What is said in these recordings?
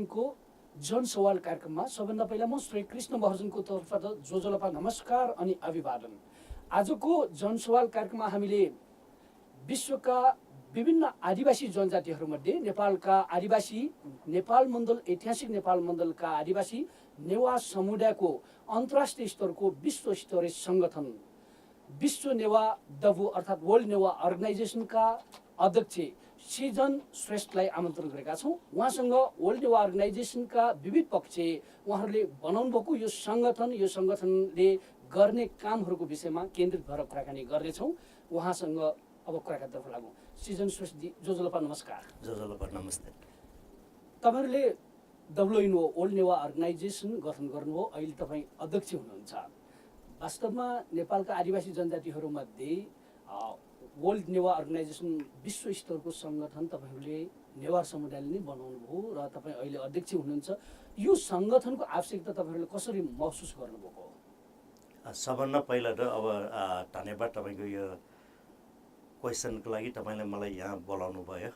दिनको जन सवाल कार्यक्रममा सबभन्दा पहिला म श्री कृष्ण महर्जनको तर्फबाट जोजोलपा नमस्कार अनि अभिवादन। आजको जन सवाल कार्यक्रममा हामीले विश्वका विभिन्न आदिवासी जनजातिहरूमध्ये नेपालका आदिवासी नेपाल मण्डल ऐतिहासिक नेपाल मण्डलका आदिवासी नेवा समुदायको अन्तर्राष्ट्रिय स्तरको विश्व स्तरीय सङ्गठन विश्व नेवा डबु अर्थात् वर्ल्ड नेवा अर्गनाइजेसनका अध्यक्ष सिजन श्रेष्ठलाई आमन्त्रण गरेका छौँ। उहाँसँग वर्ल्ड नेवा अर्गनाइजेसनका विविध पक्ष उहाँहरूले बनाउनु भएको यो सङ्गठनले गर्ने कामहरूको विषयमा केन्द्रित भएर कुराकानी गर्नेछौँ। उहाँसँग अब कुराकानीतर्फ लागौँ। सिजन श्रेष्ठजी, जोजोलपा नमस्कार। जोजोलपा नमस्ते। तपाईँहरूले डब्लुएनओ वर्ल्ड नेवा अर्गनाइजेसन गठन गर्नुभयो, अहिले तपाईँ अध्यक्ष हुनुहुन्छ। वास्तवमा नेपालका आदिवासी जनजातिहरूमध्ये वर्ल्ड नेवा अर्गनाइजेसन विश्व स्तरको सङ्गठन तपाईँहरूले नेवार समुदायले नै बनाउनु भयो र तपाईँ अहिले अध्यक्ष हुनुहुन्छ। यो सङ्गठनको आवश्यकता तपाईँहरूले कसरी महसुस गर्नुभएको? सबभन्दा पहिला त अब धन्यवाद तपाईँको यो क्वेसनको लागि। तपाईँले मलाई यहाँ बोलाउनु भयो।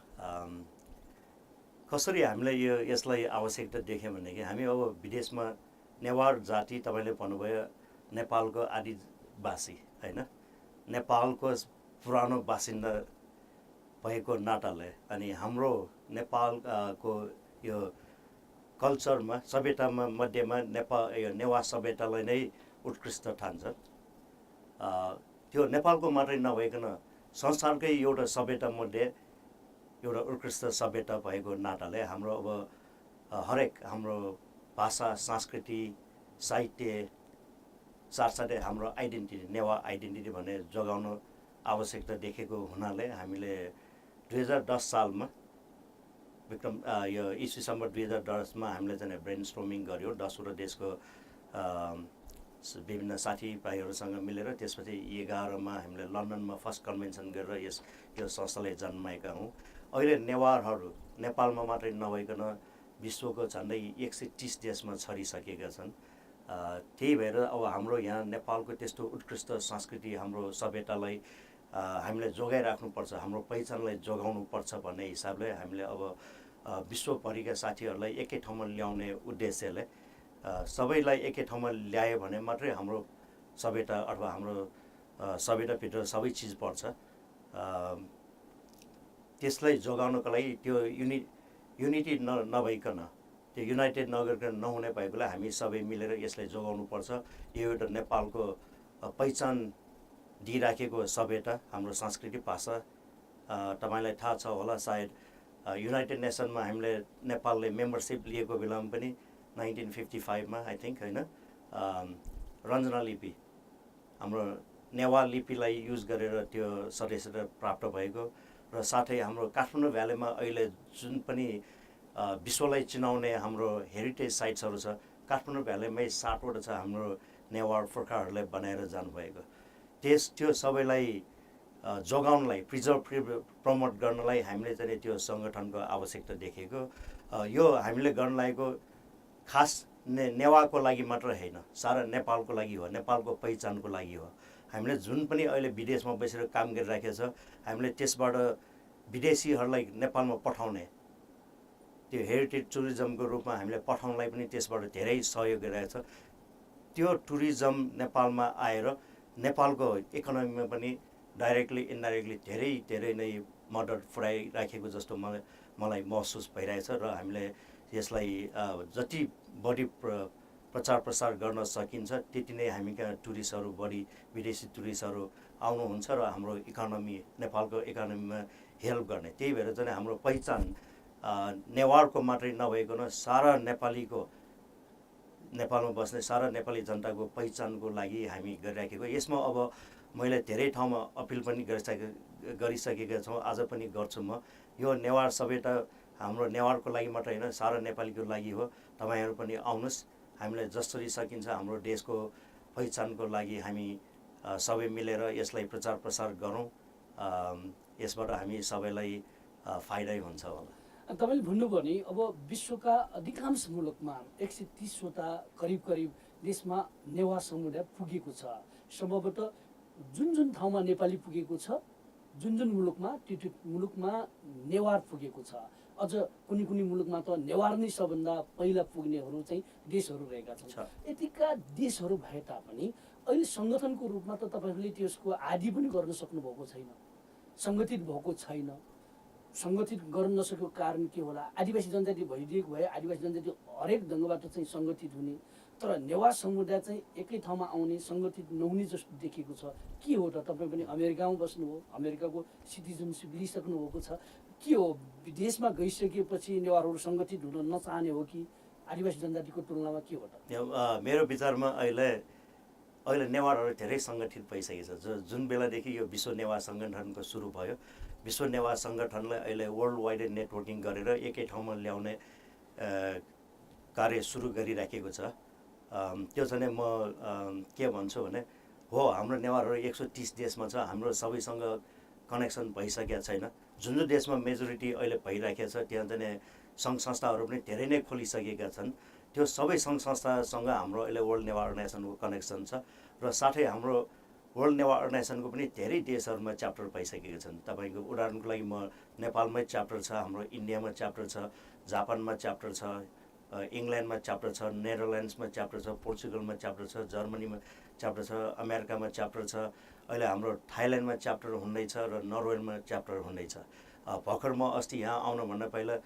कसरी हामीले यसलाई आवश्यकता देख्यौँ भनेदेखि हामी अब विदेशमा नेवार जाति तपाईँले भन्नुभयो नेपालको आदिवासी होइन, नेपालको पुरानो बासिन्दा भएको नाताले अनि हाम्रो नेपालको यो कल्चरमा सभ्यतामा मध्येमा नेवा सभ्यतालाई नै उत्कृष्ट ठान्छ। त्यो नेपालको मात्रै नभइकन संसारकै एउटा सभ्यतामध्ये एउटा उत्कृष्ट सभ्यता भएको नाताले हाम्रो अब हरेक हाम्रो भाषा, संस्कृति, साहित्य साथसाथै हाम्रो आइडेन्टिटी, नेवा आइडेन्टिटी भन्ने जोगाउनु आवश्यकता देखेको हुनाले हामीले 2010 सालमा यो इस्वी सम्म 2010मा हामीले चाहिँ ब्रेन स्ट्रोमिङ गऱ्यौँ 10वटा देशको विभिन्न साथीभाइहरूसँग मिलेर। त्यसपछि 11मा हामीले लन्डनमा फर्स्ट कन्भेन्सन गरेर यो संस्थालाई जन्माएका हौँ। अहिले नेवारहरू नेपालमा मात्रै नभइकन विश्वको झन्डै 130 देशमा छरिसकेका छन्। त्यही भएर अब हाम्रो यहाँ नेपालको त्यस्तो उत्कृष्ट संस्कृति, हाम्रो सभ्यतालाई हामीले जोगाइराख्नुपर्छ, हाम्रो पहिचानलाई जोगाउनुपर्छ भन्ने हिसाबले हामीले अब विश्वभरिका साथीहरूलाई एकै ठाउँमा ल्याउने उद्देश्यले सबैलाई एकै ठाउँमा ल्यायो भने मात्रै हाम्रो सभ्यता अथवा हाम्रो सभ्यताभित्र सबै चिज पर्छ। त्यसलाई जोगाउनको लागि त्यो युनिटी नभइकन, त्यो युनाइटेड नगरिकन नहुने भएकोले हामी सबै मिलेर यसलाई जोगाउनुपर्छ। यो एउटा नेपालको पहिचान दिइराखेको सभ्यता, हाम्रो संस्कृति, भाषा। तपाईँलाई थाहा छ होला सायद युनाइटेड नेसनमा हामीले नेपालले मेम्बरसिप लिएको बेलामा पनि 1955मा आई थिङ्क होइन, रञ्जना लिपि हाम्रो नेवा लिपिलाई युज गरेर त्यो सदस्यता प्राप्त भएको र साथै हाम्रो काठमाडौँ भ्यालीमा अहिले जुन पनि विश्वलाई चिनाउने हाम्रो हेरिटेज साइट्सहरू छ, काठमाडौँ भ्यालीमै 7वटा छ हाम्रो नेवार पुर्खाहरूले बनाएर जानुभएको। त्यो सबैलाई जोगाउनलाई, प्रमोट गर्नलाई हामीले चाहिँ त्यो सङ्गठनको आवश्यकता देखेको। यो हामीले गर्न लागेको खास नेवाको लागि मात्र होइन, सारा नेपालको लागि हो, नेपालको पहिचानको लागि हो। हामीले जुन पनि अहिले विदेशमा बसेर काम गरिराखेको छ, हामीले त्यसबाट विदेशीहरूलाई नेपालमा पठाउने, त्यो हेरिटेज टुरिज्मको रूपमा हामीले पठाउनलाई पनि त्यसबाट धेरै सहयोग गरिरहेको छ। त्यो टुरिज्म नेपालमा आएर नेपालको इकोनोमीमा पनि डाइरेक्टली इन्डाइरेक्टली धेरै नै मद्दत पुर्याइराखेको जस्तो मलाई महसुस भइरहेछ र हामीले यसलाई जति बढी प्रचार प्रसार गर्न सकिन्छ त्यति नै हामी कहाँ टुरिस्टहरू बढी, विदेशी टुरिस्टहरू आउनुहुन्छ र हाम्रो इकोनोमी, नेपालको इकोनोमीमा हेल्प गर्ने। त्यही भएर चाहिँ हाम्रो पहिचान नेवारको मात्रै नभइकन सारा नेपालमा बस्ने सारा नेपाली जनताको पहिचानको लागि हामी गरिराखेको। यसमा अब मैले धेरै ठाउँमा अपिल पनि गरिसकेका छौँ, आज पनि गर्छु म। यो नेवार सभ्यता हाम्रो नेवारको लागि मात्रै होइन, सारा नेपालीको लागि हो। तपाईँहरू पनि आउनुहोस्, हामीले जसरी सकिन्छ हाम्रो देशको पहिचानको लागि हामी सबै मिलेर यसलाई प्रचार प्रसार गरौँ। यसबाट हामी सबैलाई फाइदै हुन्छ होला। तपाईँले भन्नुभयो नि अब विश्वका अधिकांश मुलुकमा 130वटा करिब देशमा नेवा समुदाय पुगेको छ। सम्भवतः जुन ठाउँमा नेपाली पुगेको छ, जुन मुलुकमा त्यो मुलुकमा नेवार पुगेको छ अझ कुनै कुनै मुलुकमा त नेवार नै सबभन्दा पहिला पुग्नेहरू चाहिँ देशहरू रहेका छन्। यतिका देशहरू भए तापनि अहिले सङ्गठनको रूपमा त तपाईँहरूले त्यसको आदि पनि गर्न सक्नुभएको छैन, सङ्गठित भएको छैन। सङ्गठित गर्न नसकेको कारण के होला? आदिवासी जनजाति भइदिएको भए आदिवासी जनजाति हरेक ढङ्गबाट चाहिँ सङ्गठित हुने, तर नेवार समुदाय चाहिँ एकै ठाउँमा आउने, सङ्गठित नहुने जस्तो देखिएको छ। के हो त? तपाईँ पनि अमेरिकामा बस्नुभयो, अमेरिकाको सिटिजनसिप लिइसक्नु भएको छ। के हो, विदेशमा गइसकेपछि नेवारहरू सङ्गठित हुन नचाहने हो कि आदिवासी जनजातिको तुलनामा के हो त? मेरो विचारमा अहिले नेवारहरू धेरै सङ्गठित भइसकेको छ। जुन बेलादेखि यो विश्व नेवार सङ्गठनको सुरु भयो, विश्व नेवार सङ्गठनले अहिले वर्ल्ड वाइड नेटवर्किङ गरेर एकै ठाउँमा ल्याउने कार्य सुरु गरिराखेको छ। त्यो चाहिँ म के भन्छु भने, हो हाम्रो नेवारहरू 130 देशमा छ, हाम्रो सबैसँग कनेक्सन भइसकेको छैन। जुन जुन देशमा मेजोरिटी अहिले भइराखेको छ त्यहाँ चाहिँ सङ्घ संस्थाहरू पनि धेरै नै खोलिसकेका छन्। त्यो सबै सङ्घ संस्थासँग हाम्रो अहिले वर्ल्ड नेवार अर्गनाइजेसनको कनेक्सन छ र साथै हाम्रो वर्ल्ड नेवार अर्गनाइजेसनको पनि धेरै देशहरूमा च्याप्टर पाइसकेका छन्। तपाईँको उदाहरणको लागि म नेपालमै च्याप्टर छ, हाम्रो इन्डियामा च्याप्टर छ, जापानमा च्याप्टर छ, इङ्ल्यान्डमा च्याप्टर छ, नेदरल्यान्ड्समा च्याप्टर छ, पोर्चुगलमा च्याप्टर छ, जर्मनीमा च्याप्टर छ, अमेरिकामा च्याप्टर छ, अहिले हाम्रो थाइल्यान्डमा च्याप्टर हुँदैछ र नर्वेमा च्याप्टर हुँदैछ। भर्खर म अस्ति यहाँ आउनुभन्दा पहिला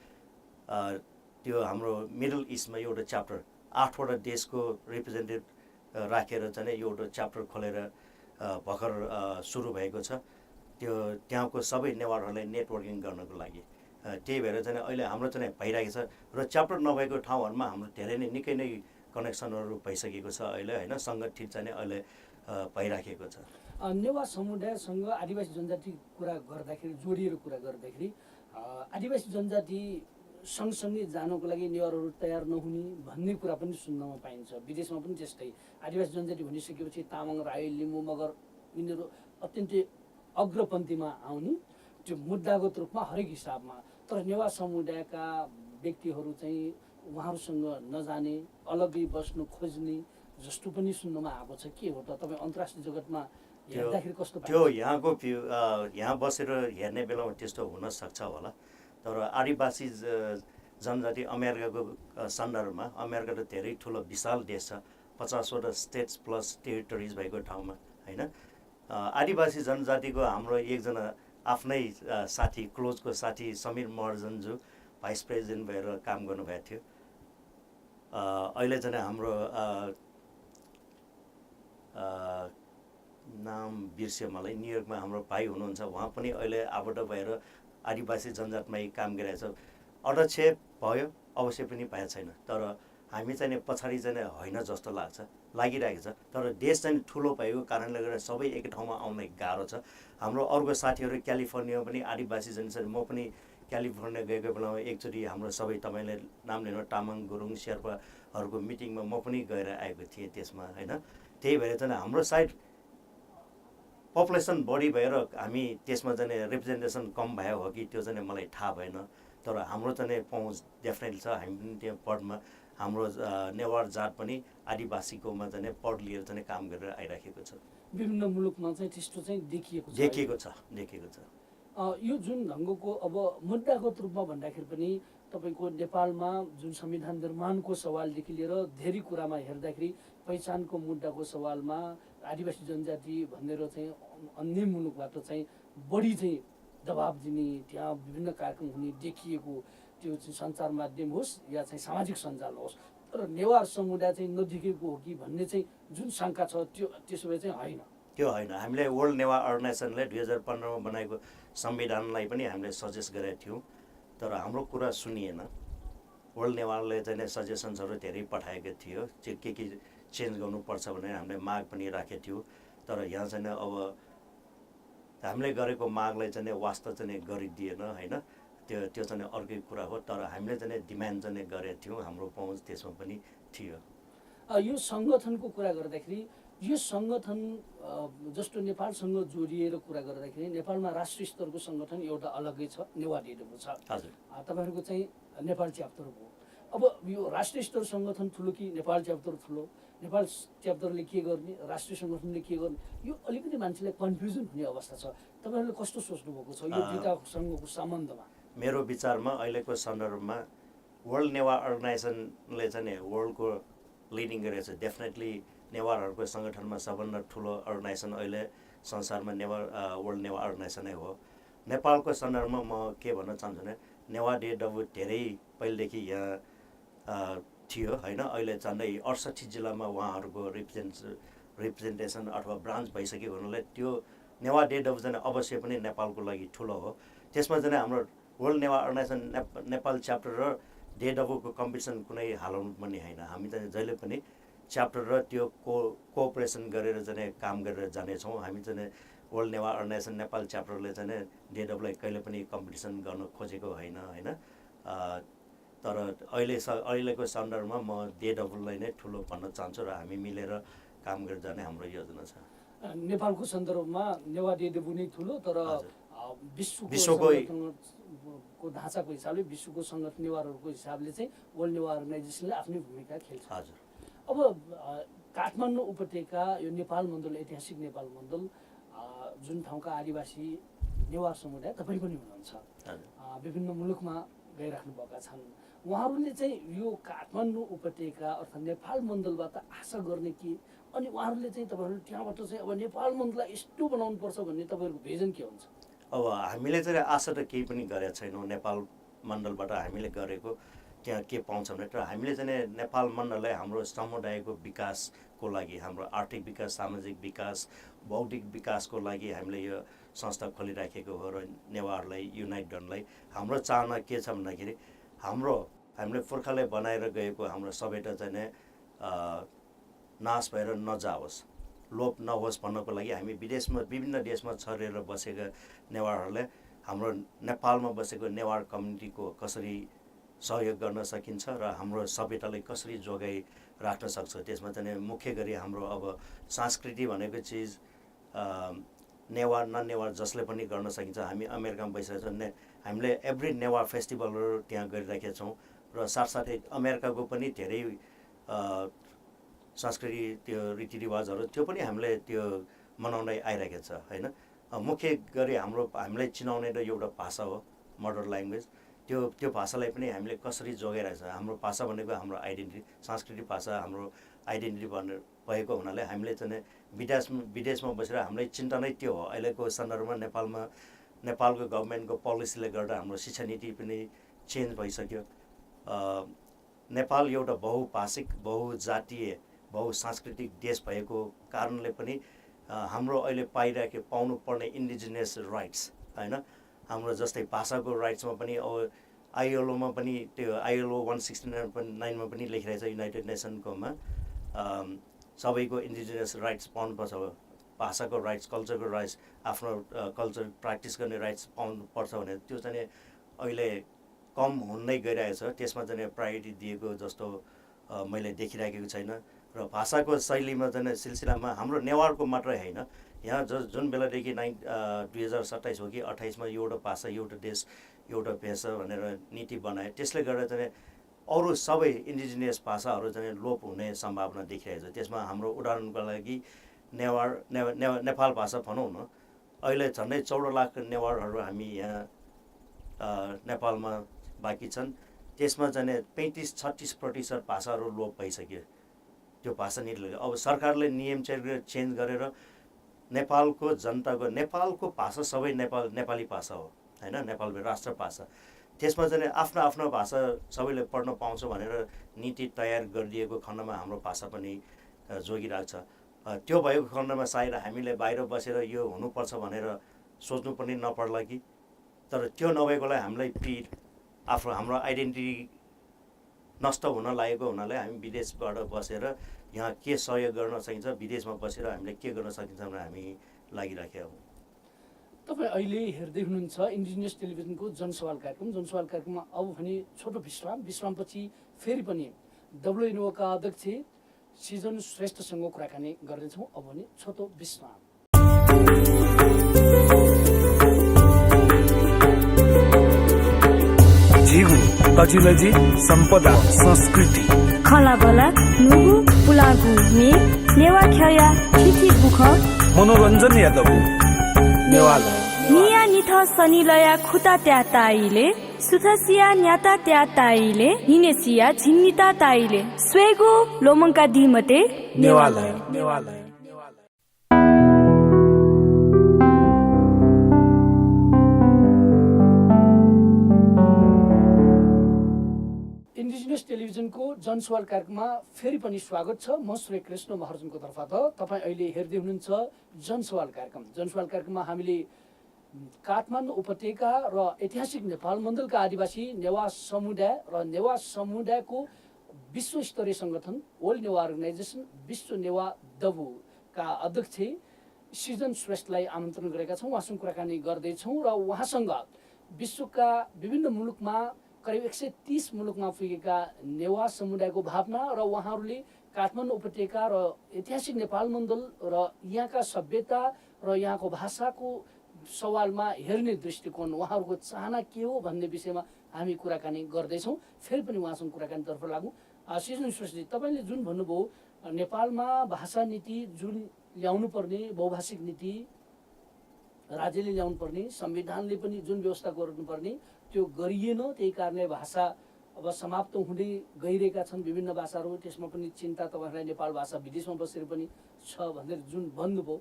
त्यो हाम्रो मिडल इस्टमा एउटा च्याप्टर 8वटा देशको रिप्रेजेन्टेटिभ राखेर चाहिँ एउटा च्याप्टर खोलेर भर्खर सुरु भएको छ। त्यो त्यहाँको सबै नेवारहरूलाई नेटवर्किङ गर्नको लागि। त्यही भएर चाहिँ अहिले हाम्रो चाहिँ भइरहेको छ र च्याप्टर नभएको ठाउँहरूमा हाम्रो धेरै नै निकै नै कनेक्सनहरू भइसकेको छ अहिले, होइन, सङ्गठित चाहिँ अहिले भइराखेको छ। नेवार समुदायसँग आदिवासी जनजाति कुरा गर्दाखेरि, जोडिएर कुरा गर्दाखेरि आदिवासी जनजाति सँगसँगै जानको लागि नेवारहरू तयार नहुने भन्ने कुरा पनि सुन्नमा पाइन्छ। विदेशमा पनि त्यस्तै, आदिवासी जनजाति भनिसकेपछि तामाङ, राई, लिम्बू, मगर यिनीहरू अत्यन्तै अग्रपन्थीमा आउने, त्यो मुद्दागत रूपमा हरेक हिसाबमा। तर नेवार समुदायका व्यक्तिहरू चाहिँ उहाँहरूसँग नजाने, अलग्गै बस्नु खोज्ने जस्तो पनि सुन्नमा आएको छ। के हो त? तपाईँ अन्तर्राष्ट्रिय जगतमा हेर्दाखेरि कस्तो त्यो यहाँको यहाँ बसेर हेर्ने बेलामा त्यस्तो हुनसक्छ होला, तर आदिवासी जनजाति अमेरिकाको सन्दर्भमा, अमेरिका त धेरै ठुलो विशाल देश छ, 50वटा स्टेट्स प्लस टेरिटोरिज भएको ठाउँमा, होइन। आदिवासी जनजातिको हाम्रो एकजना आफ्नै साथी, क्लोजको साथी समीर महर्जनज्यू भाइस प्रेसिडेन्ट भएर काम गर्नुभएको थियो। अहिले चाहिँ हाम्रो नाम बिर्स्यो मलाई, न्युयोर्कमा हाम्रो भाइ हुनुहुन्छ, उहाँ पनि अहिले आबद्ध भएर आदिवासी जनजातमै काम गरिरहेछ। अध्यक्ष भयो, अवश्य पनि भएको छैन, तर हामी चाहिँ पछाडि चाहिँ होइन जस्तो लागिरहेको छ। तर देश चाहिँ ठुलो भएको कारणले गर्दा सबै एक ठाउँमा आउन गाह्रो छ। हाम्रो अर्को साथीहरू क्यालिफोर्नियामा पनि आदिवासी जनजाति, म पनि क्यालिफोर्निया गएको बेलामा एकचोटि हाम्रो सबै तपाईँले नाम लिनु तामाङ, गुरुङ, शेर्पाहरूको मिटिङमा म पनि गएर आएको थिएँ त्यसमा, होइन। त्यही भएर चाहिँ हाम्रो साइड पपुलेसन बढी भएर हामी त्यसमा चाहिँ रिप्रेजेन्टेसन कम भयो हो कि त्यो चाहिँ मलाई थाहा भएन, तर हाम्रो चाहिँ पहुँच डेफिनेटली छ। हामी पनि त्यो पदमा, हाम्रो नेवार जात पनि आदिवासीकोमा चाहिँ पद लिएर चाहिँ काम गरेर आइराखेको छ। विभिन्न मुलुकमा चाहिँ त्यस्तो चाहिँ देखिएको छ। यो जुन ढङ्गको अब मुद्दागत रूपमा भन्दाखेरि पनि तपाईँको नेपालमा जुन संविधान निर्माणको सवालदेखि लिएर धेरै कुरामा हेर्दाखेरि पहिचानको मुद्दाको सवालमा आदिवासी जनजाति भनेर चाहिँ अन्य मुलुकबाट चाहिँ बढी चाहिँ दबाब दिने, त्यहाँ विभिन्न कार्यक्रम हुने देखिएको, त्यो चाहिँ सञ्चार माध्यम होस् या चाहिँ सामाजिक सञ्जाल होस्, तर नेवार समुदाय चाहिँ नदेखेको हो कि भन्ने चाहिँ जुन शङ्का छ, त्यो त्यसो भए चाहिँ होइन। त्यो होइन। हामीले वर्ल्ड नेवार अर्गनाइजेसनले 2015मा बनाएको संविधानलाई पनि हामीले सजेस्ट गरेका थियौँ, तर हाम्रो कुरा सुनिएन। वर्ल्ड नेवारले चाहिँ सजेसन्सहरू धेरै पठाएको थियो, के चेन्ज गर्नुपर्छ भनेर हामीले माग पनि राखेको थियौँ, तर यहाँ चाहिँ अब हामीले गरेको मागलाई चाहिँ वास्ता चाहिँ गरिदिएन, होइन। त्यो चाहिँ अर्कै कुरा हो, तर हामीले चाहिँ डिमान्ड चाहिँ गरेका थियौँ, हाम्रो पहुँच त्यसमा पनि थियो। यो सङ्गठनको कुरा गर्दाखेरि, यो सङ्गठन जस्तो नेपालसँग जोडिएर कुरा गर्दाखेरि नेपालमा राष्ट्रिय स्तरको सङ्गठन एउटा अलग्गै छ, नेवारहरूको छ। हजुर, तपाईँहरूको चाहिँ नेपाल च्याप्टर हो। अब यो राष्ट्रिय स्तर सङ्गठन ठुलो कि नेपाल च्याप्टर ठुलो? नेपाल च्याप्टरले के गर्ने, राष्ट्रिय सङ्गठनले के गर्ने, यो अलिकति मान्छेलाई कन्फ्युजन हुने अवस्था छ। तपाईँहरूले कस्तो सोच्नुभएको छ यो दुईटा सङ्घको सम्बन्धमा? मेरो विचारमा अहिलेको सन्दर्भमा वर्ल्ड नेवार अर्गनाइजेसनले चाहिँ वर्ल्डको लिडिङ गरेको छ। डेफिनेटली नेवारहरूको सङ्गठनमा सबभन्दा ठुलो अर्गनाइजेसन अहिले संसारमा वर्ल्ड नेवार अर्गनाइजेसनै हो। नेपालको सन्दर्भमा म के भन्न चाहन्छु भने नेवा डेडब्लु धेरै पहिलेदेखि यहाँ थियो होइन। अहिले झन्डै 68 जिल्लामा उहाँहरूको रिप्रेजेन्टेसन अथवा ब्रान्च भइसकेको हुनाले त्यो नेवा डेडब्लु चाहिँ अवश्य पनि नेपालको लागि ठुलो हो। त्यसमा चाहिँ हाम्रो world Newa organization Nepal chapter र डेडब्लुको कम्पिटिसन कुनै हालौँ पनि होइन। हामी चाहिँ जहिले पनि च्याप्टर र त्यो कोअपरेसन गरेर चाहिँ काम गरेर जानेछौँ। हामी चाहिँ वर्ल्ड नेवा अर्गनाइजेसन नेपाल च्याप्टरले चाहिँ डेडब्लुलाई कहिले पनि कम्पिटिसन गर्न खोजेको होइन होइन। तर अहिलेको सन्दर्भमा म डेडब्लुलाई नै ठुलो भन्न चाहन्छु र हामी मिलेर काम गरेर जाने हाम्रो योजना छ। नेपालको सन्दर्भमा नेवा डेडब्लु नै ठुलो, तर विश्वको ढाँचाको हिसाबले विश्वको सङ्गठन नेवारहरूको हिसाबले चाहिँ वर्ल्ड नेवा अर्गनाइजेसनले आफ्नै भूमिका खेल्छ। हजुर। अब काठमाडौँ उपत्यका यो नेपाल मण्डल, ऐतिहासिक नेपाल मण्डल, जुन ठाउँका आदिवासी नेवार समुदाय तपाईँ पनि हुनुहुन्छ, विभिन्न मुलुकमा गइराख्नुभएका छन्। उहाँहरूले चाहिँ यो काठमाडौँ उपत्यका अर्थात् नेपाल मण्डलबाट आशा गर्ने कि, अनि उहाँहरूले चाहिँ तपाईँहरू त्यहाँबाट चाहिँ अब नेपाल मण्डललाई यस्तो बनाउनुपर्छ भन्ने तपाईँहरूको भिजन के हुन्छ? अब हामीले चाहिँ आशा त केही पनि गरेका छैनौँ। नेपाल मण्डलबाट हामीले गरेको त्यहाँ के पाउँछ भने तर हामीले चाहिँ नेपाल मण्डललाई हाम्रो समुदायको विकासको लागि, हाम्रो आर्थिक विकास, सामाजिक विकास, बौद्धिक विकासको लागि हामीले यो संस्था खोलिराखेको हो र नेवारलाई युनाइट गर्नलाई हाम्रो चाहना के छ भन्दाखेरि हामीले पुर्खाले बनाएर गएको हाम्रो सभ्यता चाहिँ नाश भएर नजाओस्, लोप नहोस् भन्नको लागि हामी विभिन्न देशमा छरेर बसेका नेवारहरूले हाम्रो नेपालमा बसेको नेवार कम्युनिटीको कसरी सहयोग गर्न सकिन्छ र हाम्रो सभ्यतालाई कसरी जोगाइ राख्न सक्छ। त्यसमा चाहिँ मुख्य गरी हाम्रो अब संस्कृति भनेको चिज नेवार ननेवार जसले पनि गर्न सकिन्छ। हामी अमेरिकामा बसिरहेको छौँ, हामीले एभ्री नेवार फेस्टिभलहरू त्यहाँ गरिराखेका छौँ र साथसाथै अमेरिकाको पनि धेरै संस्कृति त्यो रीतिरिवाजहरू त्यो पनि हामीले त्यो मनाउँदै आइरहेको छ होइन। मुख्य गरी हामीलाई चिनाउने त एउटा भाषा हो, मदर ल्याङ्ग्वेज। त्यो भाषालाई पनि हामीले कसरी जोगाइरहेको छ। हाम्रो भाषा भनेको हाम्रो आइडेन्टिटी, सांस्कृतिक भाषा हाम्रो आइडेन्टिटी भएको हुनाले हामीले चाहिँ विदेशमा बसेर हामीलाई चिन्ता नै त्यो हो। अहिलेको सन्दर्भमा नेपालको गभर्मेन्टको पोलिसीले गर्दा हाम्रो शिक्षा नीति पनि चेन्ज भइसक्यो। नेपाल एउटा बहुभाषिक, बहुजातीय, बहुसांस्कृतिक देश भएको कारणले पनि हाम्रो अहिले पाउनु पर्ने इन्डिजिनियस राइट्स होइन, हाम्रो जस्तै भाषाको राइट्समा पनि अब आइएलओमा पनि त्यो आइएलओ 169 पनि लेखिरहेछ युनाइटेड नेसनकोमा सबैको इन्डिजिनियस राइट्स पाउनुपर्छ। भाषाको राइट्स, कल्चरको राइट्स, आफ्नो कल्चर प्र्याक्टिस गर्ने राइट्स पाउनुपर्छ भने त्यो चाहिँ अहिले कम हुँदै गइरहेको छ। त्यसमा चाहिँ प्रायोरिटी दिएको जस्तो मैले देखिराखेको छैन र भाषाको शैलीमा चाहिँ सिलसिलामा हाम्रो नेवारको मात्रै होइन, यहाँ जुन बेलादेखि 2027 हो कि 28मा एउटा भाषा एउटा देश एउटा पेसा भनेर नीति बनाए, त्यसले गर्दा चाहिँ अरू सबै इन्डिजिनियस भाषाहरू चाहिँ लोप हुने सम्भावना देखिरहेको छ। त्यसमा हाम्रो उदाहरणको लागि नेपाल भाषा भनौँ न, अहिले झन्डै 14 लाख नेवारहरू हामी यहाँ नेपालमा बाँकी छन्। त्यसमा चाहिँ 35-36% भाषाहरू लोप भइसक्यो त्यो भाषा नीतिले। अब सरकारले नियम चेन्ज गरेर नेपालको जनताको नेपालको भाषा सबै नेपाली भाषा हो होइन, नेपालको राष्ट्र भाषा। त्यसमा चाहिँ आफ्नो भाषा सबैले पढ्न पाउँछ भनेर नीति तयार गरिदिएको खण्डमा हाम्रो भाषा पनि जोगिरहेको छ। त्यो भएको खण्डमा सायद हामीले बाहिर बसेर यो हुनुपर्छ भनेर सोच्नु पनि नपर्ला कि, तर त्यो नभएकोलाई हामीलाई हाम्रो आइडेन्टिटी नष्ट हुन लागेको हुनाले हामी विदेशबाट बसेर यहाँ के सहयोग गर्न सकिन्छ, विदेशमा बसेर हामीले के गर्न सकिन्छ भनेर हामी लागिराखेका हौँ। तपाईँ अहिले हेर्दै हुनुहुन्छ इन्डिजिनियस टेलिभिजनको जनसवाल कार्यक्रममा अब भने छोटो विश्रामपछि फेरि पनि WNOका अध्यक्ष सिजन श्रेष्ठसँग कुराकानी गर्नेछौँ। अब भने छोटो विश्राम। जीवु तजिलजी सम्पदा संस्कृति खलाबला नुगु पुलागु ने नेवा खया खिची बुख मनोरञ्जन यादव नेवाला निया निथ सनिलया खुता त्याताइले सुथासिया न्याता त्या ताईले हिनेसिया झिन्निता ताईले स्वेगो लोमङ्का दिमते नेवालय नेवालय इन्डिजिनियस टेलिभिजनको जनसवाल कार्यक्रममा फेरि पनि स्वागत छ। म श्री कृष्ण महार्जनको तर्फबाट तपाईँ अहिले हेर्दै हुनुहुन्छ जनसवाल कार्यक्रम। जनसवाल कार्यक्रममा हामीले काठमाडौँ उपत्यका र ऐतिहासिक नेपाल मण्डलका आदिवासी नेवा समुदाय र नेवा समुदायको विश्वस्तरीय सङ्गठन वर्ल्ड नेवा अर्गनाइजेसन विश्व नेवा दबुका अध्यक्ष सिजन श्रेष्ठलाई आमन्त्रण गरेका छौँ। उहाँसँग कुराकानी गर्दैछौँ र उहाँसँग विश्वका विभिन्न मुलुकमा करिब 130 मुलुकमा पुगेका नेवा समुदायको भावना र उहाँहरूले काठमाडौँ उपत्यका र ऐतिहासिक नेपाल मण्डल र यहाँका सभ्यता र यहाँको भाषाको सवालमा हेर्ने दृष्टिकोण, उहाँहरूको चाहना के हो भन्ने विषयमा हामी कुराकानी गर्दैछौँ। फेरि पनि उहाँसँग कुराकानीतर्फ लागौँ। सिजन श्रेष्ठजी, तपाईँले जुन भन्नुभयो नेपालमा भाषा नीति जुन ल्याउनु पर्ने बहुभाषिक नीति राज्यले ल्याउनु पर्ने, संविधानले पनि जुन व्यवस्था गर्नुपर्ने त्यो गरिएन। त्यही कारणले भाषा अब समाप्त हुँदै गइरहेका छन् विभिन्न भाषाहरू। त्यसमा पनि चिन्ता तपाईँहरूलाई नेपाल भाषा विदेशमा बसेर पनि छ भनेर जुन भन्नुभयो।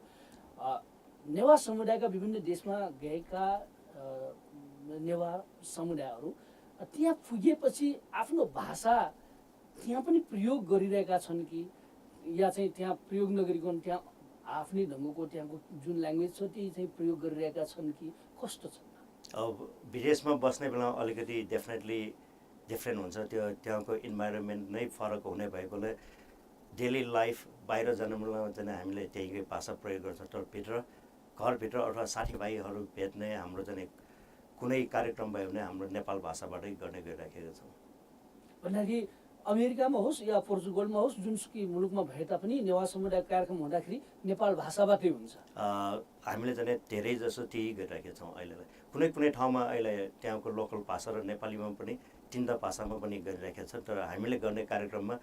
नेवा समुदायका विभिन्न देशमा गएका नेवा समुदायहरू त्यहाँ पुगेपछि आफ्नो भाषा त्यहाँ पनि प्रयोग गरिरहेका छन् कि या चाहिँ त्यहाँ प्रयोग नगरिकन त्यहाँ आफ्नै ढङ्गको त्यहाँको जुन ल्याङ्ग्वेज छ त्यही चाहिँ प्रयोग गरिरहेका छन् कि कस्तो छ? अब विदेशमा बस्ने बेला अलिकति डेफिनेटली डिफ्रेन्ट हुन्छ। त्यो त्यहाँको इन्भाइरोमेन्ट नै फरक हुने भएकोले डेली लाइफ बाहिर जाने बेलामा चाहिँ हामीले त्यहीकै भाषा प्रयोग गर्छौँ। तर घरभित्र अथवा साथीभाइहरू भेट्ने हाम्रो चाहिँ कुनै कार्यक्रम भयो भने हाम्रो नेपाल भाषाबाटै गर्ने गरिराखेका छौँ। भन्दाखेरि अमेरिकामा होस् या पोर्चुगलमा होस् जुनसुकै मुलुकमा भए तापनि नेवा समुदाय कार्यक्रम हुँदाखेरि नेपाल भाषाबाटै हुन्छ। हामीले चाहिँ धेरै जसो त्यही गरिराखेका छौँ। अहिले कुनै कुनै ठाउँमा अहिले त्यहाँको लोकल भाषा र नेपालीमा पनि तिनवटा भाषामा पनि गरिराखेका छ। तर हामीले गर्ने कार्यक्रममा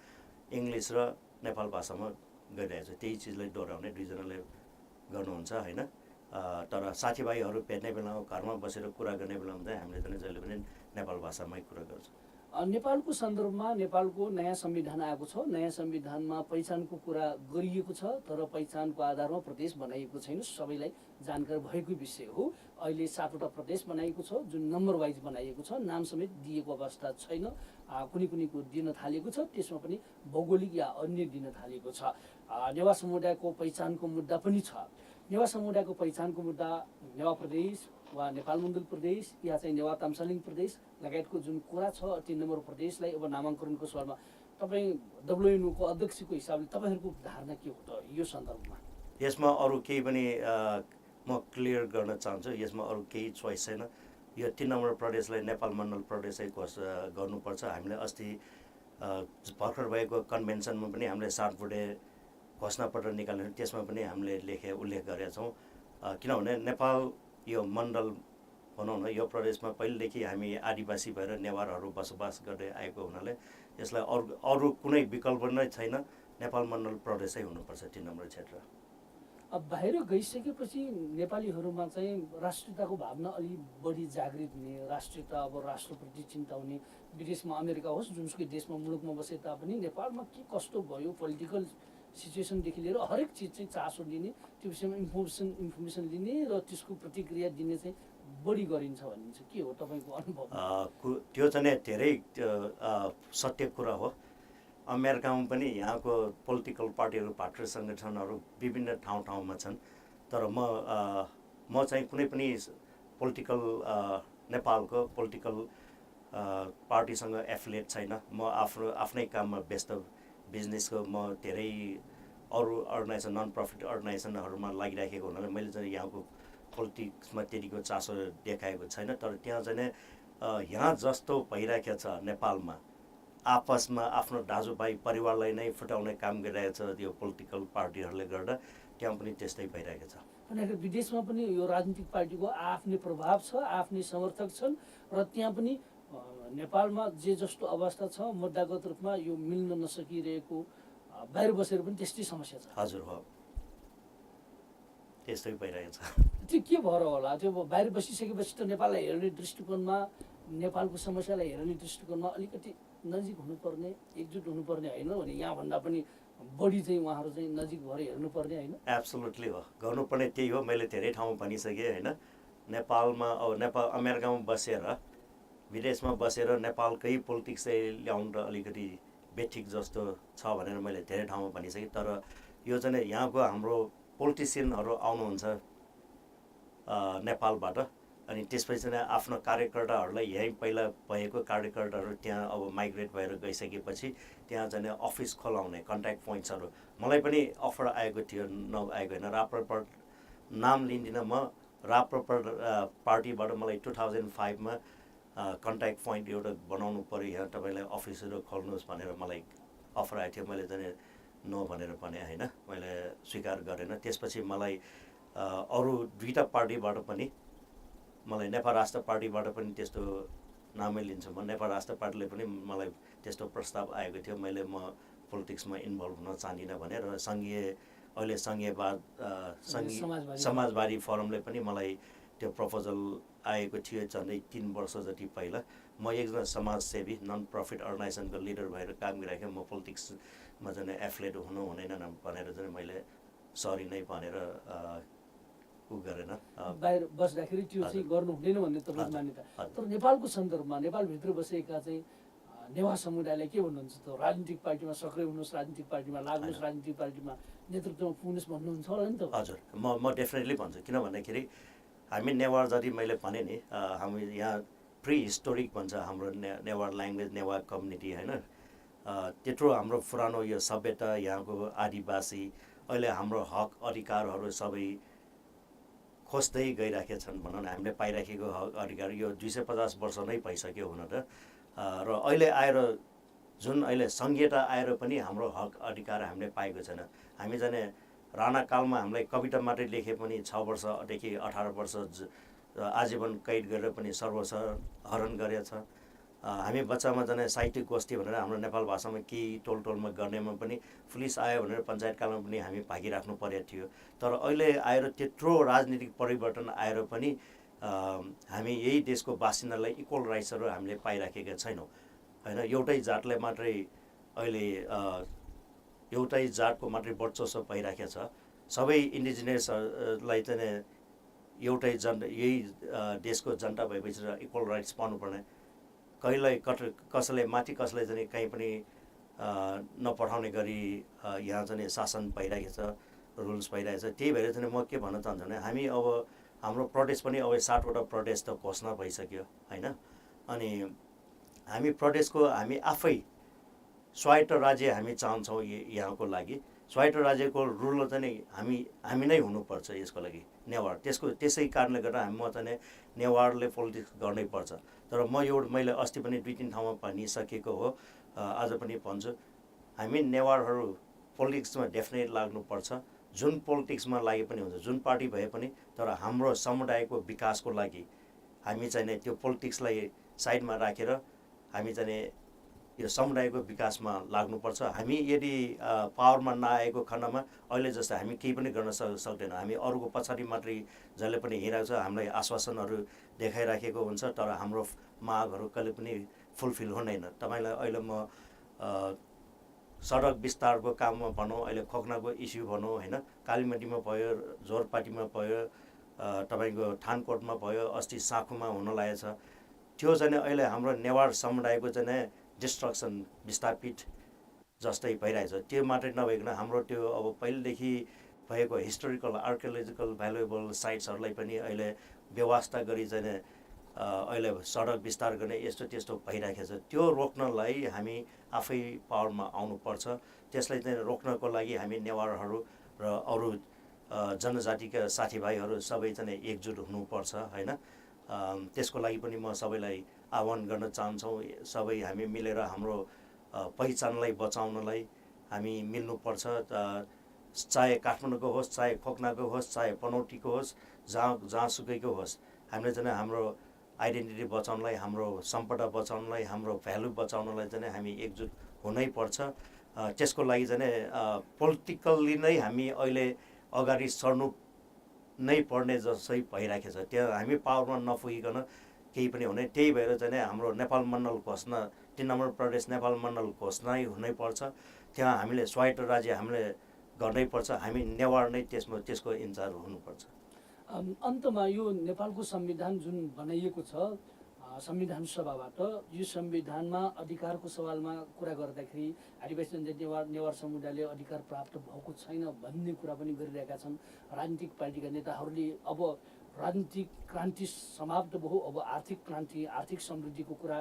इङ्ग्लिस र नेपाल भाषामा गरिरहेको छ। त्यही चिजलाई दोहोऱ्याउने दुईजनाले गर्नुहुन्छ होइन। तर साथीभाइहरू भेट्ने बेलामा घरमा बसेर कुरा गर्ने बेलामा चाहिँ हामीले चाहिँ जहिले पनि नेपाल भाषामै कुरा गर्छौँ। नेपालको सन्दर्भमा नेपालको नयाँ संविधान आएको छ। नयाँ संविधानमा पहिचानको कुरा गरिएको छ, तर पहिचानको आधारमा प्रदेश बनाइएको छैन। सबैलाई जानकारी भएको विषय हो। अहिले 7वटा प्रदेश बनाइएको छ जुन नम्बर वाइज बनाइएको छ। नाम समेत दिएको अवस्था छैन। कुनै कुनैको दिन थालेको छ, त्यसमा पनि भौगोलिक या अन्य दिन थालेको छ। नेवा समुदायको पहिचानको मुद्दा पनि छ। नेवा समुदायको पहिचानको मुद्दा नेवा प्रदेश वा नेपाल मण्डल प्रदेश या चाहिँ नेवा ताम्सालिङ प्रदेश लगायतको जुन कुरा छ 3 नम्बर प्रदेशलाई अब नामाङ्करणको सवालमा तपाईँ डब्लुएनओको अध्यक्षको हिसाबले तपाईँहरूको धारणा के हो त यो सन्दर्भमा? यसमा अरू केही पनि म क्लियर गर्न चाहन्छु। यसमा अरू केही चोइस छैन। यो 3 नम्बर प्रदेशलाई नेपाल मण्डल प्रदेशै गर्नुपर्छ। हामीले अस्ति भर्खर भएको कन्भेन्सनमा पनि हामीले 7 बुँडे घोषणापत्र निकाल्यौँ। त्यसमा पनि हामीले उल्लेख गरेका छौँ। किनभने नेपाल यो मण्डल भनौँ न, यो प्रदेशमा पहिलेदेखि हामी आदिवासी भएर नेवारहरू बसोबास गर्दै आएको हुनाले यसलाई अरू कुनै विकल्प नै छैन। नेपाल मण्डल प्रदेशै हुनुपर्छ 3 नम्बर क्षेत्र। अब बाहिर गइसकेपछि नेपालीहरूमा चाहिँ राष्ट्रियताको भावना अलि बढी जागृत हुने, राष्ट्रियता अब राष्ट्रप्रति चिन्ता हुने। विदेशमा अमेरिका होस् जुनसुकै देशमा मुलुकमा बसे तापनि नेपालमा के कस्तो भयो पोलिटिकल सिचुएसनदेखि लिएर हरेक चिज चाहिँ चासो लिने, त्यो विषयमा इन्फर्मेसन लिने र त्यसको प्रतिक्रिया दिने चाहिँ बढी गरिन्छ भनिन्छ। के हो तपाईँको अनुभव? त्यो चाहिँ धेरै सत्य कुरा हो। अमेरिकामा पनि यहाँको पोलिटिकल पार्टीहरू पार्टी सङ्गठनहरू विभिन्न ठाउँमा छन्। तर म चाहिँ कुनै पनि पोलिटिकल नेपालको पोलिटिकल पार्टीसँग एफिलिएट छैन। म आफ्नै काममा व्यस्त, बिजनेसको म धेरै अरू अर्गनाइजेसन नन प्रफिट अर्गनाइजेसनहरूमा लागिराखेको हुनाले मैले चाहिँ यहाँको पोलिटिक्समा त्यतिको चासो देखाएको छैन। तर त्यहाँ चाहिँ यहाँ जस्तो भइरहेको छ नेपालमा आपसमा आफ्नो दाजुभाइ परिवारलाई नै फुटाउने काम गरिरहेको छ यो पोलिटिकल पार्टीहरूले गर्दा, त्यहाँ पनि त्यस्तै भइरहेको छ। भनेको विदेशमा पनि यो राजनीतिक पार्टीको आफ्नै प्रभाव छ, आफ्नै समर्थक छन् र त्यहाँ पनि नेपालमा जे जस्तो अवस्था छ मुद्दागत रूपमा यो मिल्न नसकिरहेको, बाहिर बसेर पनि त्यस्तै समस्या छ। हजुर हो, त्यस्तै भइरहेको छ। त्यो के भएर होला? त्यो बाहिर बसिसकेपछि त नेपाललाई हेर्ने दृष्टिकोणमा नेपालको समस्यालाई हेर्ने दृष्टिकोणमा अलिकति नजिक हुनुपर्ने, एकजुट हुनुपर्ने होइन भने यहाँभन्दा पनि बढी चाहिँ उहाँहरू चाहिँ नजिक भएर हेर्नुपर्ने होइन? एब्सोल्युटली हो, गर्नुपर्ने त्यही हो। मैले धेरै ठाउँमा भनिसकेँ होइन, नेपालमा अब नेपाल अमेरिकामा बसेर विदेशमा बसेर नेपालकै पोलिटिक्स चाहिँ ल्याउनु त अलिकति बेठिक जस्तो छ भनेर मैले धेरै ठाउँमा भनिसकेँ। तर यो चाहिँ यहाँको हाम्रो पोलिटिसियनहरू आउनुहुन्छ नेपालबाट, अनि त्यसपछि चाहिँ आफ्नो कार्यकर्ताहरूलाई यहीँ पहिला भएको कार्यकर्ताहरू त्यहाँ अब माइग्रेट भएर गइसकेपछि त्यहाँ चाहिँ अफिस खोलाउने कन्ट्याक्ट पोइन्ट्सहरू मलाई पनि अफर आएको थियो, नआएको होइन। राप्रपा नाम लिँदिनँ म, राप्रपा पार्टीबाट मलाई 2005मा कन्ट्याक्ट पोइन्ट एउटा बनाउनु पऱ्यो, यहाँ तपाईँलाई अफिसहरू खोल्नुहोस् भनेर मलाई अफर आएको थियो। मैले चाहिँ नो भनेर भने होइन, मैले स्वीकार गरेन। त्यसपछि मलाई अरू 2टा पार्टीबाट पनि, मलाई नेपाल राष्ट्र पार्टीबाट पनि त्यस्तो नामै लिन्छु म, नेपाल राष्ट्र पार्टीले पनि मलाई त्यस्तो प्रस्ताव आएको थियो। मैले म पोलिटिक्समा इन्भल्भ हुन चाहदिनँ भने, र अहिले समाजवादी फोरमले पनि मलाई त्यो प्रपोजल आएको थियो झन्डै 3 वर्ष जति पहिला। म एकजना समाजसेवी नन प्रफिट अर्गनाइजेसनको लिडर भएर काम गरिराखेँ, म पोलिटिक्समा चाहिँ एफिलिएट हुनु हुँदैन भनेर चाहिँ मैले सरी नै भनेर गरेन। बाहिर बस्दाखेरि त्यो चाहिँ गर्नु हुँदैन भन्ने तपाईँको मान्यता। तर नेपालको सन्दर्भमा नेपालभित्र बसेका चाहिँ नेवा समुदायलाई के भन्नुहुन्छ त? राजनीतिक पार्टीमा सक्रिय हुनुहोस्, राजनीतिक पार्टीमा लाग्नुहोस्, राजनीतिक पार्टीमा नेतृत्वमा पुग्नुहोस् भन्नुहुन्छ होला नि त? हजुर, म डेफिनेटली भन्छु। किन भन्दाखेरि हामी नेवार जति मैले भने नि, हामी यहाँ प्रि हिस्टोरिक भन्छ हाम्रो नेवार ल्याङ्ग्वेज, नेवार कम्युनिटी होइन। त्यत्रो हाम्रो पुरानो यो सभ्यता, यहाँको आदिवासी अहिले हाम्रो हक अधिकारहरू सबै खोज्दै गइराखेका छन् भनौँ न। हामीले पाइराखेको हक अधिकार यो 250 वर्ष नै भइसक्यो हुन त। र अहिले आएर जुन अहिले सङ्घीयता आएर पनि हाम्रो हक अधिकार हामीले पाएको छैन। हामी जाने राणाकालमा हामीलाई कविता मात्रै लेखे पनि 6 वर्षदेखि 18 वर्ष आजीवन कैद गरेर पनि सर्वस्व हरण गरेछ। हामी बच्चामा जाने साहित्य गोष्ठी भनेर हाम्रो नेपाल भाषामा केही टोलमा गर्नेमा पनि पुलिस आयो भनेर पञ्चायतकालमा पनि हामी भागिराख्नु परेको थियो। तर अहिले आएर त्यत्रो राजनीतिक परिवर्तन आएर पनि हामी यही देशको बासिन्दालाई इक्वल राइट्सहरू हामीले पाइराखेका छैनौँ होइन। एउटै जातलाई मात्रै अहिले एउटै जातको मात्रै वर्चस्व भइराखेको छ। सबै इन्डिजिनियसलाई चाहिँ एउटै यही देशको जनता भएपछि इक्वल राइट्स पाउनुपर्ने, कहिल्यै कसैलाई माथि कसैलाई चाहिँ कहीँ पनि नपठाउने गरी यहाँ चाहिँ शासन भइरहेको छ, रुल्स भइरहेको छ। त्यही भएर चाहिँ म के भन्न चाहन्छु भने हामी अब हाम्रो प्रदेश पनि अब 60वटा प्रदेश त घोषणा भइसक्यो होइन। अनि हामी प्रदेशको हामी आफै स्वायत्त राज्य हामी चाहन्छौँ यहाँको लागि। स्वायत्त राज्यको रुल चाहिँ हामी नै हुनुपर्छ यसको लागि नेवार। त्यसै कारणले गर्दा म चाहिँ नेवारले पोलिटिक्स गर्नै पर्छ। तर मैले अस्ति पनि 2-3 ठाउँमा भनिसकेको हो, आज पनि भन्छु, हामी नेवारहरू पोलिटिक्समा डेफिनेट लाग्नुपर्छ। जुन पोलिटिक्समा लागे पनि हुन्छ, जुन पार्टी भए पनि, तर हाम्रो समुदायको विकासको लागि हामी चाहिँ त्यो पोलिटिक्सलाई साइडमा राखेर हामी चाहिँ यो समुदायको विकासमा लाग्नुपर्छ। हामी यदि पावरमा नआएको खण्डमा अहिले जस्तो हामी केही पनि गर्न सक्दैनौँ। हामी अरूको पछाडि मात्रै जसले पनि हिँडेको छ, हामीलाई आश्वासनहरू देखाइराखेको हुन्छ, तर हाम्रो मागहरू कहिले पनि फुलफिल हुँदैन। तपाईँलाई अहिले म सडक विस्तारको काममा भनौँ, अहिले खोक्नाको इस्यु भनौँ होइन, कालीमतीमा भयो, जोरपाटीमा भयो, तपाईँको थानकोटमा भयो, अस्ति साँखुमा हुन लागेको छ। त्यो चाहिँ अहिले हाम्रो नेवार समुदायको चाहिँ डिस्ट्रक्सन विस्थापित जस्तै भइरहेछ। त्यो मात्रै नभइकन हाम्रो त्यो अब पहिलेदेखि भएको हिस्टोरिकल आर्कियोलोजिकल भ्यालुएबल साइट्सहरूलाई पनि अहिले व्यवस्था गरी चाहिँ अहिले सडक विस्तार गर्ने यस्तो त्यस्तो भइरहेको छ। त्यो रोक्नलाई हामी आफै पावरमा आउनुपर्छ। त्यसलाई चाहिँ रोक्नको लागि हामी नेवारहरू र अरू जनजातिका साथीभाइहरू सबै चाहिँ एकजुट हुनुपर्छ होइन। त्यसको लागि पनि म सबैलाई आह्वान गर्न चाहन्छौँ। सबै हामी मिलेर हाम्रो पहिचानलाई बचाउनलाई हामी मिल्नुपर्छ। चाहे काठमाडौँको होस्, चाहे खोक्नाको होस्, चाहे पनौटीको होस्, जहाँसुकैको होस्, हामीले चाहिँ हाम्रो आइडेन्टिटी बचाउनलाई, हाम्रो सम्पदा बचाउनलाई, हाम्रो भ्यालु बचाउनलाई चाहिँ हामी एकजुट हुनै पर्छ। त्यसको लागि चाहिँ पोलिटिकल्ली नै हामी अहिले अगाडि सर्नु नै पर्ने जसै भइराखेको छ। त्यो हामी पावरमा नपुगिकन केही पनि हुने। त्यही भएर चाहिँ हाम्रो नेपाल मण्डल घोषणा 3 नम्बर प्रदेश नेपाल मण्डल घोषणा हुनैपर्छ। त्यहाँ हामीले स्वायत्त राज्य हामीले गर्नैपर्छ। हामी नेवार नै त्यसको इन्चार्ज हुनुपर्छ। अन्तमा यो नेपालको संविधान जुन बनाइएको छ संविधान सभाबाट, यो संविधानमा अधिकारको सवालमा कुरा गर्दाखेरि आदिवासी जनजाति नेवार समुदायले अधिकार प्राप्त भएको छैन भन्ने कुरा पनि गरिरहेका छन् राजनीतिक पार्टीका नेताहरूले। अब राजनीतिक क्रान्ति समाप्त भयो, अब आर्थिक क्रान्ति आर्थिक समृद्धिको कुरा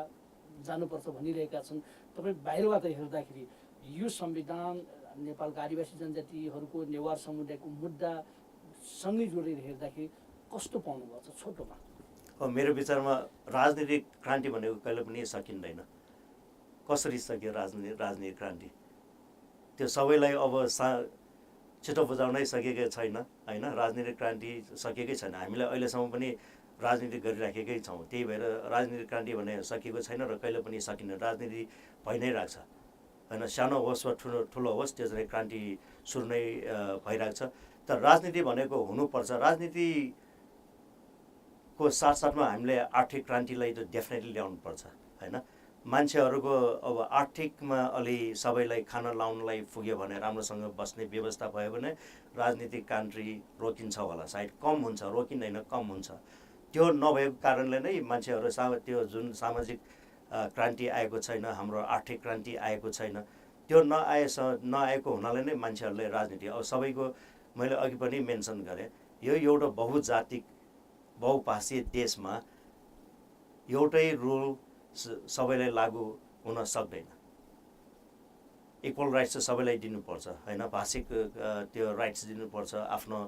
जानुपर्छ भनिरहेका छन्। तपाईँ बाहिरबाट हेर्दाखेरि यो संविधान नेपालका आदिवासी जनजातिहरूको नेवार समुदायको मुद्दासँगै जोडेर हेर्दाखेरि कस्तो पाउनुपर्छ छोटोमा? मेरो विचारमा राजनीतिक क्रान्ति भनेको कहिले पनि सकिँदैन। कसरी सक्यो राजनीतिक क्रान्ति? त्यो सबैलाई अब छिटो बुझाउनै सकेकै छैन होइन। राजनीतिक क्रान्ति सकेकै छैन। हामीले अहिलेसम्म पनि राजनीति गरिराखेकै छौँ। त्यही भएर राजनीतिक क्रान्ति भने सकिएको छैन र कहिले पनि सकिन्न। राजनीति भइ नै रहेछ होइन। सानो होस् वा ठुलो होस् त्यो चाहिँ क्रान्ति सुरु नै भइरहेको छ। तर राजनीति भनेको हुनुपर्छ। राजनीतिको साथसाथमा हामीले आर्थिक क्रान्तिलाई त डेफिनेटली ल्याउनुपर्छ होइन। मान्छेहरूको अब आर्थिकमा अलि सबैलाई खाना लाउनलाई पुग्यो भने, राम्रोसँग बस्ने व्यवस्था भयो भने राजनीतिक क्रान्ति रोकिन्छ होला। सायद कम हुन्छ, रोकिँदैन, कम हुन्छ। त्यो नभएको कारणले नै मान्छेहरू त्यो जुन सामाजिक क्रान्ति आएको छैन, हाम्रो आर्थिक क्रान्ति आएको छैन, त्यो नआएको हुनाले नै मान्छेहरूले राजनीति अब सबैको मैले अघि पनि मेन्सन गरेँ, यो एउटा बहुजातिक बहुभाषीय देशमा एउटै रुल सबैलाई लागू हुन सक्दैन। इक्वल राइट्स चाहिँ सबैलाई दिनुपर्छ होइन। भाषिक त्यो राइट्स दिनुपर्छ, आफ्नो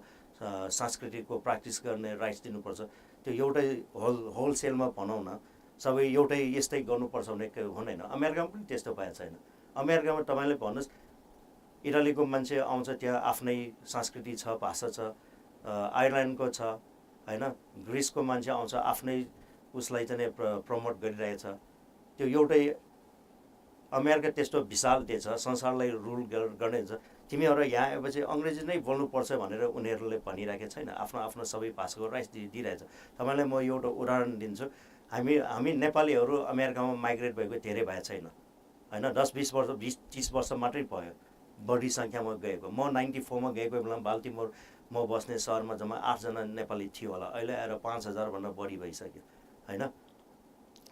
संस्कृतिको प्र्याक्टिस गर्ने राइट्स दिनुपर्छ। त्यो एउटै होलसेलमा भनौँ न सबै एउटै यस्तै गर्नुपर्छ भने हुँदैन। अमेरिकामा पनि त्यस्तो भएको छैन। अमेरिकामा तपाईँले भन्नुहोस्, इटालीको मान्छे आउँछ, त्यहाँ आफ्नै संस्कृति छ, भाषा छ। आयरल्यान्डको छ होइन। ग्रिसको मान्छे आउँछ, आफ्नै उसलाई चाहिँ प्रमोट गरिरहेछ। त्यो एउटै अमेरिका त्यस्तो विशाल देश छ, संसारलाई रुल गर्ने हुन्छ। तिमीहरू यहाँ आएपछि अङ्ग्रेजी नै बोल्नुपर्छ भनेर उनीहरूले भनिरहेको छैन। आफ्नो आफ्नो सबै भाषाको राइट्स दिइरहेछ। तपाईँलाई म एउटा उदाहरण दिन्छु। हामी नेपालीहरू अमेरिकामा माइग्रेट भएको धेरै भएको छैन होइन। 10-20 वर्ष 20-30 वर्ष मात्रै भयो बढी सङ्ख्यामा गएको। म 94मा गएको बेला बाल्टिमोर म बस्ने सहरमा जम्मा 8 जना नेपाली थियो होला। अहिले आएर 5000 भन्दा बढी भइसक्यो होइन।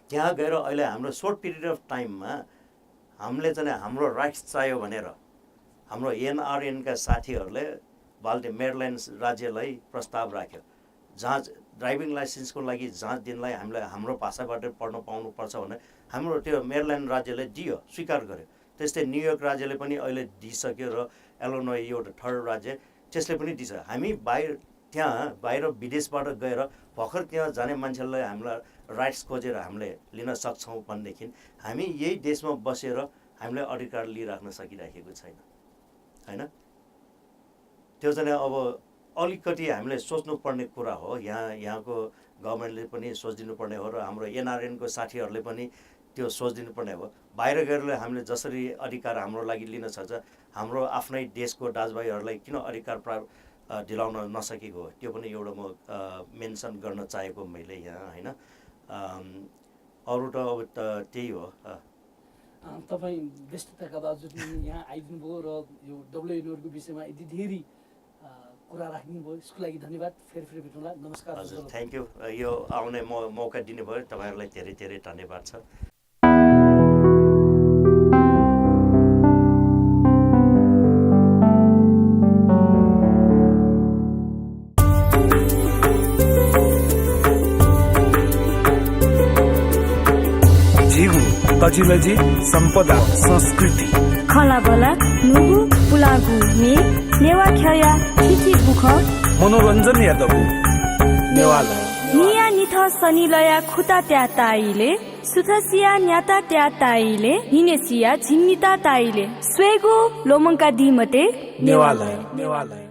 त्यहाँ गएर अहिले हाम्रो सर्ट पिरियड अफ टाइममा हामीले चाहिँ हाम्रो राइट्स चाहियो भनेर हाम्रो एनआरएनका साथीहरूले मेरिल्यान्ड राज्यलाई प्रस्ताव राख्यो। जाँच ड्राइभिङ लाइसेन्सको लागि जाँच दिनलाई हामीलाई हाम्रो भाषाबाट पढ्न पाउनुपर्छ भने हाम्रो त्यो मेरिल्यान्ड राज्यले दियो, स्वीकार गर्यो। त्यस्तै न्युयोर्क राज्यले पनि अहिले दिइसक्यो र इलिनोइ एउटा थर्ड राज्य त्यसले पनि दिन्छ। हामी बाहिर विदेशबाट गएर भर्खर त्यहाँ जाने मान्छेलाई हामीलाई राइट्स खोजेर हामीले लिन सक्छौँ भनेदेखि हामी यही देशमा बसेर हामीले अधिकार लिइराख्न सकिराखेको छैन होइन। त्यो चाहिँ अब अलिकति हामीले सोच्नुपर्ने कुरा हो। यहाँको गभर्मेन्टले पनि सोचिदिनु पर्ने हो र हाम्रो एनआरएनको साथीहरूले पनि त्यो सोचिदिनुपर्ने हो। बाहिर गएर हामीले जसरी अधिकार हाम्रो लागि लिन सक्छ, हाम्रो आफ्नै देशको दाजुभाइहरूलाई किन अधिकार दिलाउन नसकेको हो, त्यो पनि एउटा म मेन्सन गर्न चाहेको मैले यहाँ होइन। अरू त अब त्यही हो। तपाईँ व्यस्तताका बावजुद यहाँ आइदिनु भयो र यो डब्लुएनओको विषयमा यति धेरै कुरा राखिदिनु भयो, यसको लागि धन्यवाद। फेरि भेटौँला। नमस्कार। हजुर, थ्याङ्क यू। यो आउने मौका दिनुभयो, तपाईँहरूलाई धेरै धेरै धन्यवाद छ। तजिलजी सम्पदा संस्कृति खलाबला नुगु पुलागु मे नेवा ख्या खिची बुख मनोरञ्जन यादव नेवाला निया निथ सनिलया खुता त्या ताइले सुथसिया न्याता त्या ताइले हिनेसिया झिन्निता ताइले स्वेगु लोमंका दिमते नेवाला